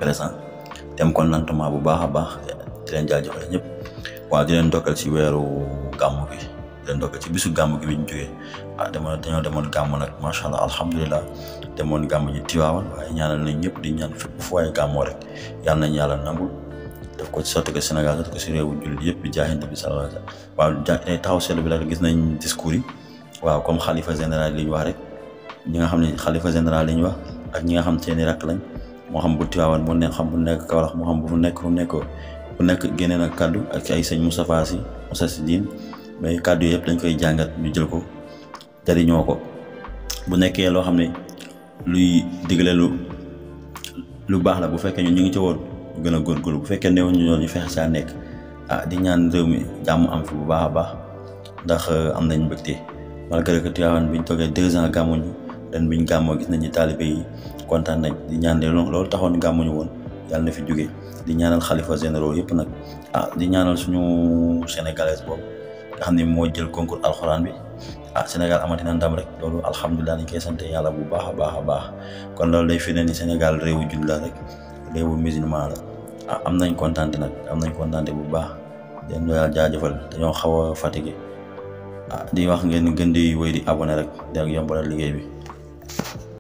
présent dem contentement bu baax a baax di leen jaajëfal ñëpp waaw di leen dokkal ci weeru gàmmu gi di leen dokkal ci bisu gàmmu gi bi ñu jógee dañoo demoon gàmmu nag macha allah alhamdulilah demoon gàmmu ji Tiwaawan waaye ñaanal nañ ñëpp di ñaan fépp fu waaye gàmmoo rek yàlla nañ yàlla nangul def ko ci sotti ko Sénégal sotti ko ci réewu jullit yëpp bi jaayante bi sallallahu alayhi wa sallam waaw taxaw seetlu bi rek gis nañ discours yi waaw comme xalifa général li ñu wax rek ñi nga xam ne xalifa général li ñu wax ak ñi nga xam seeni rakk lañ moo xam bu Tiwaawan moo ne xam bu nekk Kaolack moo xam bu nekk génne na kaddu ak ay sëñ Moustapha Sy Moussa Sy Diine mais kaddu yëpp dañ koy jàngat ñu jël ko jariñoo ko bu nekkee loo xam ne luy digle lu baax la bu fekkee ñu ngi ci woon gën a góorgóorlu bu fekkee néew ñu fexe saa nekk di ñaan réew mi jàmm am fi bu baax a baax ndax am nañ mbégte malgré que Tiwaawan biñ toogee 2 ans gàmmuñu ren biñ gàmmoo gis nañ ni taalibe yi kontaan nañ di ñaan loolu taxoon gàmmuñu woon yàlla na fi jóge di ñaanal xalifa généraux yëpp nag di ñaanal suñu sénégalais boobu nga xam ne moo jël concours alxuraan bi Sénégal amati na ndam rek loolu alhamdulilah dañ koy sant yàlla bu baax a baax kon loolu day firnde ni Sénégal réewu jullit la rek réewu musulman la am nañ kontaante nag am nañ kontaante bu baax den yàlla jaajëfal dañoo xaw a fatigué di wax ngeen gën di wéy di abonné rek di ak yombalal liggéey bi